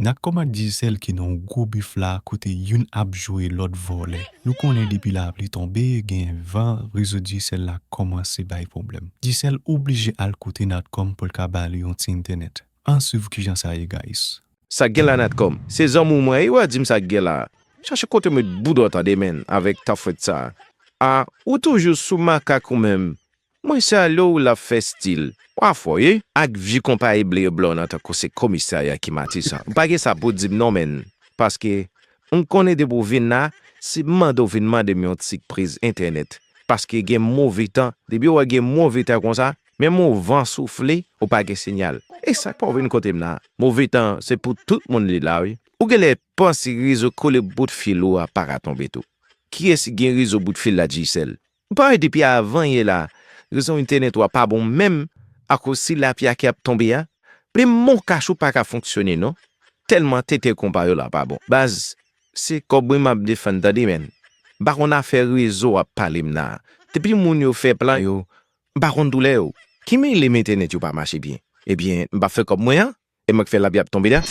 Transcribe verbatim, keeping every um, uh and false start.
Natcom ak Digicel ki nan yon gwo bif la kote youn ap joure lòt vòlè. Nou konnen depi lapli tonbe, gen van, rezo Digicel la kòmanse bay pwoblèm. Digicel oblije al kote Natcom pou l ka ba li yon ti entènèt. Ann swiv kijan sa ye, guys. Sa k gen la, Natcom? Se zanmi w mwen ye, w a di m sa k gen la. Chache kote w met bouda w, tande, menn, avèk tafwèt sa a. A, ou toujou sou makak ou menm. Mwen salye w, l ap fè stil. W a fò, ye? Ak vye konpayi ble yo blo nan tankou se komisarya ki Matisan. Ou pa gen sa pou di m non, menn. Paske m konnen depi w vin la, se mande w vin mande m yon ti priz entènèt. Paske gen move tan, depi w wè gen move tan konsa, menm yon van soufle, ou pa gen siyal. E sa k pa w vin kote m la? Move tan, se pou tout moun li la, wi. Ou genlè panse rezo kole bout fil ou a pa ka tonbe tou. Kiyès ki gen rezo bout fil la, Digicel? Ou pa wè depi avan yè la, rezo entènèt ou a pa bon menm akoz se lapli a ki ap tonbe a? Menm Moncash ou pa ka fonksyone non. Tèlman tete konpa yo la pa bon. Baz, se kòb mwen m ap defann, tande, menn. M pa konn afè rezo w ap pale m la. Depi moun yo fè plan yo, m pa konn doulè yo. Ki men lè entènèt yo pa mache byen? Ebyen, m p ap fè kòb mwen an? E mwen k fè lapli ap tonbe la?